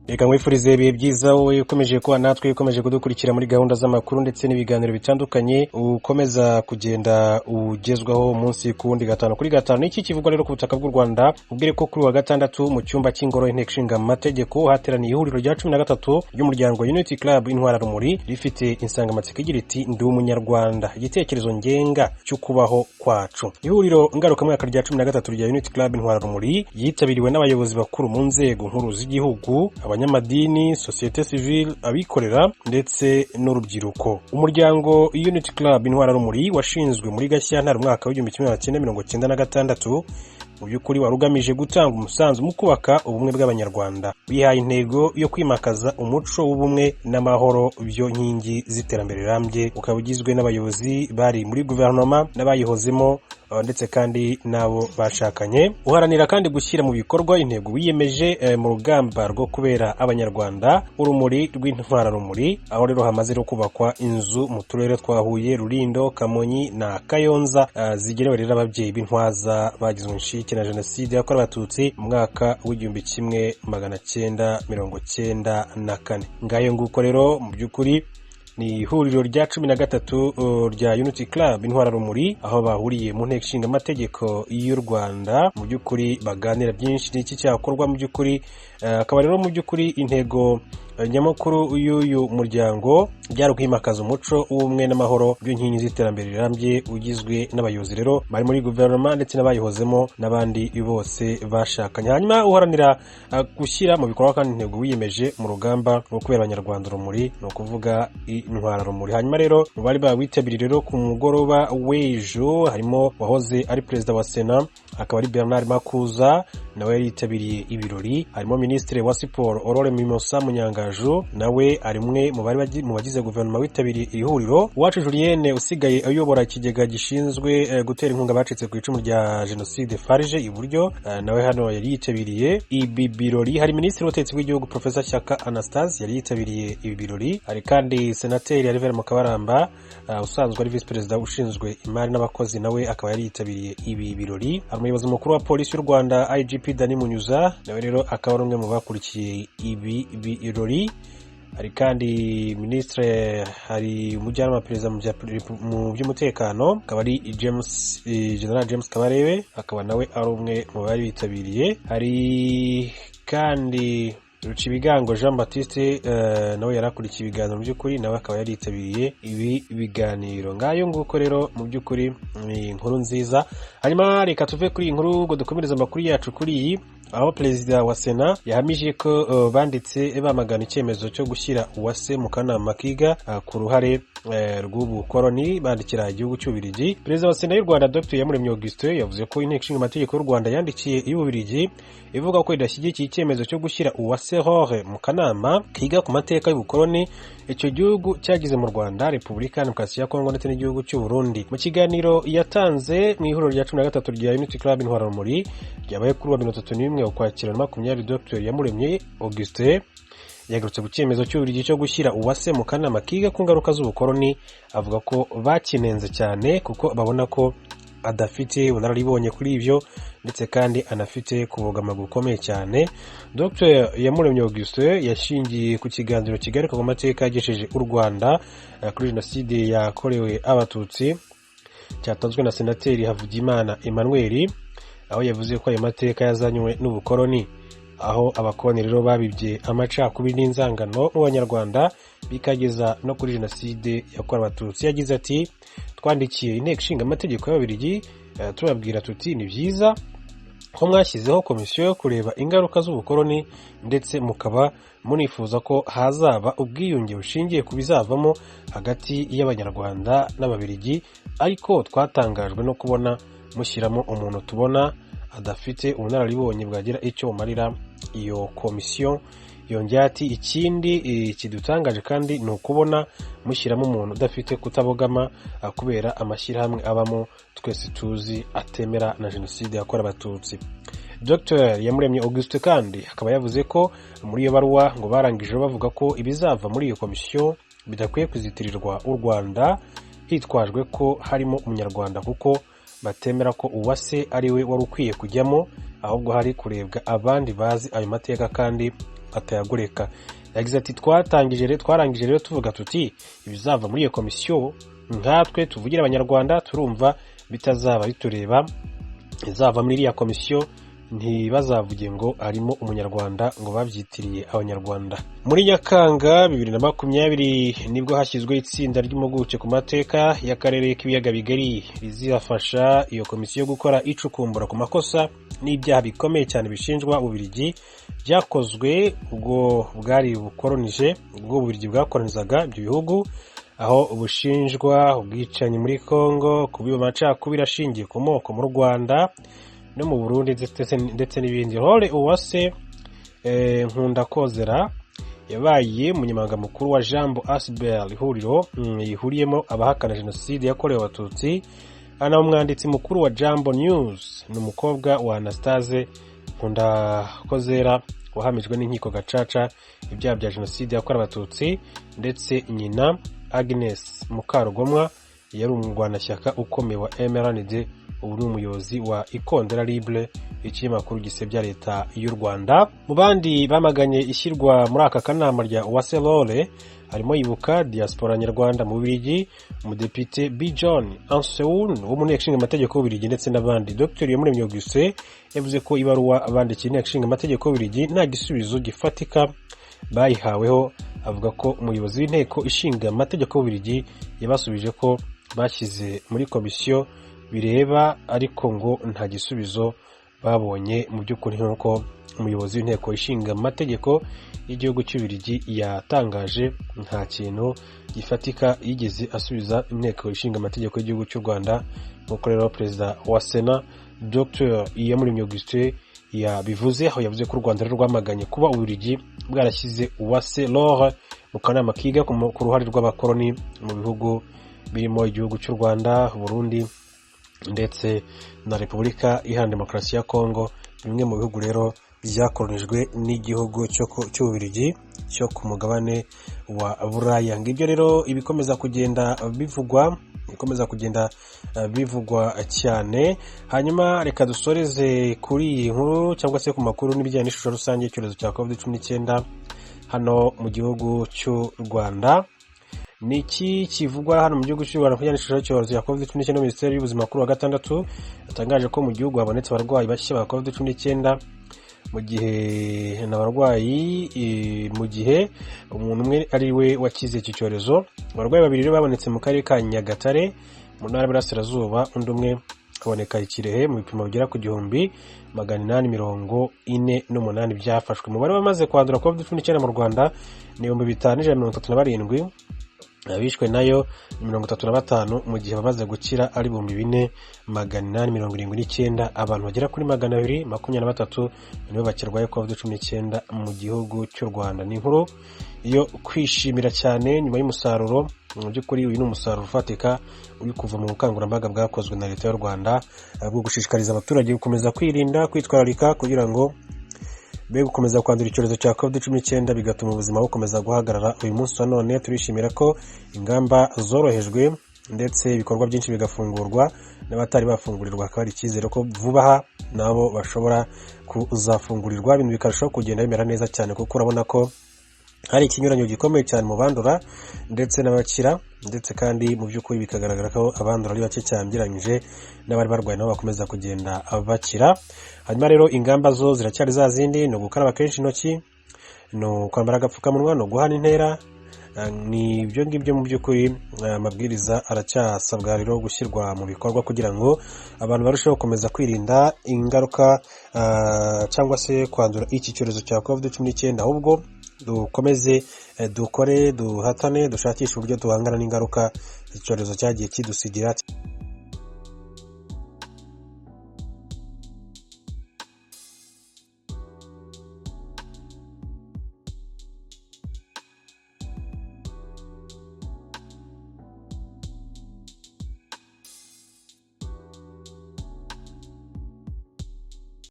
Reka nkwifurize ibihe byiza wowe ukomeje kuba natwe, ukomeje kudukurikira muri gahunda z'amakuru ndetse n'ibiganiro bitandukanye ukomeza kugenda ugezwaho umunsi ku wundi, gatanu kuri gatanu. Iki kivugwa rero ku butaka bw'u Rwanda, ubwire ko kuri wa gatandatu mu cyumba cy'ingoro y'Inteko Ishinga Amategeko hateraniye ihuriro rya 13 ry'umuryango Unity Club Intwararumuri, rifite insanganyamatsiko igira iti "Ndi Umunyarwanda, igitekerezo ngenga cyo kubaho kwacu". Ihuriro ngarukamwaka rya 13 rya Unity Club Intwararumuri yitabiriwe n'abayobozi bakuru mu nzego nkuru z'igihugu, abanyamadini, sosiyete sivile, abikorera ndetse n'urubyiruko. Umuryango Unity Club Intwararumuri washinzwe muri Gashyantare umwaka w'1996. Mu by'ukuri wari ugamije gutanga umusanzu mu kubaka ubumwe bw'Abanyarwanda, wihaye intego yo kwimakaza umuco w'ubumwe n'amahoro byo nkingi z'iterambere rirambye. Ukaba ugizwe n'abayobozi bari muri guverinoma n'abayihozemo ndetse kandi n'abo bashakanye. Uharanira kandi gushyira mu bikorwa intego wiyemeje mu rugamba rwo kubera Abanyarwanda urumuri rw'intwararumuri. Aho rero hamaze no kubakwa inzu mu turere twa Huye, Rulindo, Kamonyi na Kayonza, zigenewe rero ababyeyi b'intwaza bagizwe inshike na Jenoside yakorewe Abatutsi mu mwaka w'1994. Ngayo nguko rero, mu by'ukuri ni ihuriro rya 13 rya Unity Club Intwararumuri, aho bahuriye mu Nteko Ishinga Amategeko y'u Rwanda, mu by'ukuri baganira byinshi n'iki cyakorwa. Mu by'ukuri akaba rero mu by'ukuri intego nyamukuru y'uyu muryango byari ukwimakaza umuco w'ubumwe n'amahoro by'inkingi z'iterambere rirambye. Ugizwe n'abayobozi rero bari muri guverinoma ndetse n'abayihozemo n'abandi bose bashakanye. Hanyuma uharanira gushyira mu bikorwa kandi intego wiyemeje mu rugamba rwo kubera Abanyarwanda urumuri, ni ukuvuga intwararumuri. Hanyuma rero mu bari bawitabiriye rero ku mugoroba w'ejo harimo wahoze ari perezida wa Sena, akaba ari Bernard Makuza, nawe yari yitabiriye ibirori. Harimo Minisitiri wa Siporo Aurore Mimosa Munyangaju, nawe ari umwe mu bari mu bagize guverinoma witabiriye iri huriro. Uwacu Julienne usigaye ayobora ikigega gishinzwe gutera inkunga abacitse ku icumu rya Jenoside, FARG, iburyo, nawe hano yari yitabiriye ibi birori. Hari Minisitiri w'Ubutegetsi bw'Igihugu Professor Shyaka Anastase, yari yitabiriye ibi birori. Hari kandi Senateri Alvera Mukabaramba usanzwe ari Visi Perezida ushinzwe imari n'abakozi, nawe akaba yari yitabiriye ibi birori. Hari umuyobozi mukuru wa Polisi y'u Rwanda, IGP Dani Munyuza, nawe rero akaba ari umwe mu bakurikiye ibi birori. Hari kandi minisitiri, hari umujyanama wa perezida mu by'umutekano, akaba ari James, General James Kabarebe, akaba nawe ari umwe mu bari bitabiriye. Hari kandi Rucibigango Jean Baptiste, nawe yari akurikiye ibiganiro, mu by'ukuri nawe akaba yari yitabiriye ibi biganiro. Ngayo nguko rero, mu by'ukuri ni inkuru nziza. Hanyuma reka tuve kuri iyi nkuru ngo dukomereze amakuru yacu kuri iyi, aho perezida wa Sena yahamije ko banditse bamagana icyemezo cyo gushyira Uwase mu kanama kiga ku ruhare rw'ubukoroni, bandikira igihugu cy'Ububiligi. Perezida wa Sena y'u Rwanda, Dr Iyamuremye Augustin, yavuze ko Inteko Ishinga Amategeko y'u Rwanda yandikiye iy'Ububiligi ivuga ko idashyigikiye icyemezo cyo gushyira Uwase Aurore mu kanama kiga ku mateka y'ubukoroni icyo gihugu cyagize mu Rwanda, Repubulika ya Demokarasi ya Kongo ndetse n'igihugu cy'u Burundi. Mu kiganiro yatanze mu ihuriro rya 13 rya Unity Club Intwararumuri ryabaye kuri wa 31 Ukwakira 20, Dr Iyamuremye Augustin yagarutse ku cyemezo cy'Ububiligi cyo gushyira Uwase mu kanama kiga ku ngaruka z'ubukoroni, avuga ko bakinenze cyane kuko babona ko adafite ubunararibonye kuri ibyo, ndetse kandi anafite kubogama gukomeye cyane. Dr Iyamuremye Augustin yashingiye ku kiganiro kigaruka ku mateka yagesheje u Rwanda kuri Jenoside yakorewe Abatutsi cyatanzwe na Senateri Havugimana Emmanuel, aho yavuze ko ayo mateka yazanywe n'ubukoroni, aho abakoroni rero babibye amacakubiri n'inzangano mu Banyarwanda bikageza no kuri Jenoside yakorewe Abatutsi. Yagize ati: "Twandikiye Inteko Ishinga Amategeko y'Ababiligi tubabwira tuti ni byiza ko mwashyizeho komisiyo yo kureba ingaruka z'ubukoroni, ndetse mukaba munifuza ko hazaba ubwiyunge bushingiye ku bizavamo hagati y'Abanyarwanda n'Ababiligi, ariko twatangajwe no kubona mushyiramo umuntu tubona adafite ubunararibonye bwagira icyo bumarira iyo komisiyo." Yongera ati: "Ikindi kidutangaje kandi ni ukubona mushyiramo umuntu udafite kutabogama kubera amashyirahamwe abamo twese tuzi atemera na Jenoside yakorewe Abatutsi." Dr Iyamuremye Augustin kandi akaba yavuze ko muri iyo baruwa ngo barangije bavuga ko ibizava muri iyo komisiyo bidakwiye kuzitirirwa u Rwanda hitwajwe ko harimo Umunyarwanda, kuko batemera ko Uwase ari we wari ukwiye kujyamo, ahubwo hari kurebwa abandi bazi ayo mateka kandi atayagoreka. Yagize ati: "Twatangije rero, twarangije rero tuvuga tuti ibizava muri iyo komisiyo, nkatwe tuvugira Abanyarwanda, turumva bitazaba bitureba. Izava muri iriya komisiyo ntibazavuge ngo harimo Umunyarwanda, ngo babyitiriye Abanyarwanda." Muri Nyakanga 2020 nibwo hashyizweho itsinda ry'impuguke ku mateka y'akarere k'Ibiyaga Bigari rizafasha iyo komisiyo gukora icukumbura ku makosa n'ibyaha bikomeye cyane bishinjwa Ububiligi byakozwe ubwo bwari bukoronije, ubwo Ububiligi bwakoronizaga ibyo bihugu, aho bushinjwa ubwicanyi muri Congo, kubiba amacakubiri ashingiye ku moko mu Rwanda no mu Burundi, ndetse n'ibindi. Laure Uwase Nkundakozera yabaye umunyamabanga mukuru wa Jambo Asbl, ihuriro rihuriyemo abahakana jenoside yakorewe Abatutsi, anaba umwanditsi mukuru wa Jambo News. Ni umukobwa wa Anastase Nkundakozera wahamijwe n'inkiko Gacaca ibyaha bya jenoside yakorewe Abatutsi, ndetse nyina Agnes Mukarugomwa yari umurwanashyaka ukomeye wa MRND, ubu ni umuyobozi wa Ikondera Libre, ikinyamakuru gisebya Leta y'u Rwanda. Mu bandi bamaganye ishyirwa muri aka kanama rya Uwase Laure harimo Ibuka, Diaspora Nyarwanda mu Bubiligi, umudepite B John Anseun wo mu Nteko Ishinga Amategeko y'Ububiligi, ndetse n'abandi. Dr Iyamuremye Augustin yavuze ko ibaruwa bandikiye Inteko Ishinga Amategeko y'Ububiligi nta gisubizo gifatika bayihaweho. Avuga ko umuyobozi w'Inteko Ishinga Amategeko y'Ububiligi yabasubije ko bashyize muri komisiyo bireba, ariko ngo nta gisubizo babonye. Mu by'ukuri, nk'uko umuyobozi w'Inteko Ishinga Amategeko y'igihugu cy'Ububiligi yatangaje, nta kintu gifatika yigeze asubiza Inteko Ishinga Amategeko y'igihugu cy'u Rwanda. Nk'uko rero Perezida wa Sena Dr Iyamuremye Augustin yabivuze, aho yavuze ko u Rwanda rero rwamaganye kuba Ububiligi bwarashyize Uwase Laure mu kanama kiga ku ruhare rw'abakoloni mu bihugu birimo igihugu cy'u Rwanda, Burundi ndetse na Repubulika Iharanira Demokarasi ya Kongo, bimwe mu bihugu rero byakoronijwe n'igihugu cy'Ububiligi cyo ku mugabane wa Buraya. Ngibyo rero ibikomeza kugenda bivugwa cyane. Hanyuma reka dusoreze kuri iyi nkuru cyangwa se ku makuru n'ibijyanye n'ishusho rusange y'icyorezo cya COVID-19 hano mu gihugu cy'u Rwanda. Ni iki kivugwa hano mu gihugu cy'u Rwanda ku bijyanye n'ishusho y'icyorezo cya COVID-19? Minisiteri y'Ubuzima kuri wa gatandatu yatangaje ko mu gihugu habonetse abarwayi bashya ba COVID-19, mu gihe n'abarwayi, mu gihe umuntu umwe ari we wakize iki cyorezo. Abarwayi babiri rero babonetse mu karere ka Nyagatare mu Ntara y'Iburasirazuba, undi umwe aboneka i Kirehe mu bipimo bigera ku 1848 byafashwe. Umubare w'abamaze kwandura COVID-19 mu Rwanda ni 5137, abishwe nayo ni 35, mu gihe abamaze gukira ari 4879. Abantu bagera kuri 223 nibo bakirwaye COVID-19 mu gihugu cy'u Rwanda. Ni inkuru yo kwishimira cyane nyuma y'umusaruro. Mu by'ukuri uyu ni umusaruro ufatika uri kuva mu bukangurambaga bwakozwe na Leta y'u Rwanda bwo gushishikariza abaturage gukomeza kwirinda, kwitwararika, kugira ngo be gukomeza kwandura icyorezo cya COVID-19, bigatuma ubuzima bukomeza guhagarara. Uyu munsi wa none turishimira ko ingamba zorohejwe ndetse ibikorwa byinshi bigafungurwa, n'abatari bafungurirwa hakaba hari icyizere ko vuba aha nabo bashobora kuzafungurirwa, ibintu bikarushaho kugenda bimera neza cyane, kuko urabona ko hari ikinyuranyo gikomeye cyane mu bandura ndetse n'abakira, ndetse kandi mu by'ukuri bikagaragara ko abandura ari bake cyane ugereranyije n'abari barwaye, nabo bakomeza kugenda bakira. Hanyuma rero ingamba zo ziracyari za zindi: ni ugukaraba kenshi intoki, ni ukwambara agapfukamunwa, ni uguhana intera, ni ibyo ngibyo. Mu by'ukuri amabwiriza aracyasabwa rero gushyirwa mu bikorwa kugira ngo abantu barusheho gukomeza kwirinda ingaruka cyangwa se kwandura iki cyorezo cya COVID-19. Ahubwo dukomeze dukore, duhatane, dushakishe uburyo duhangana n'ingaruka icyorezo cyagiye kidusigira.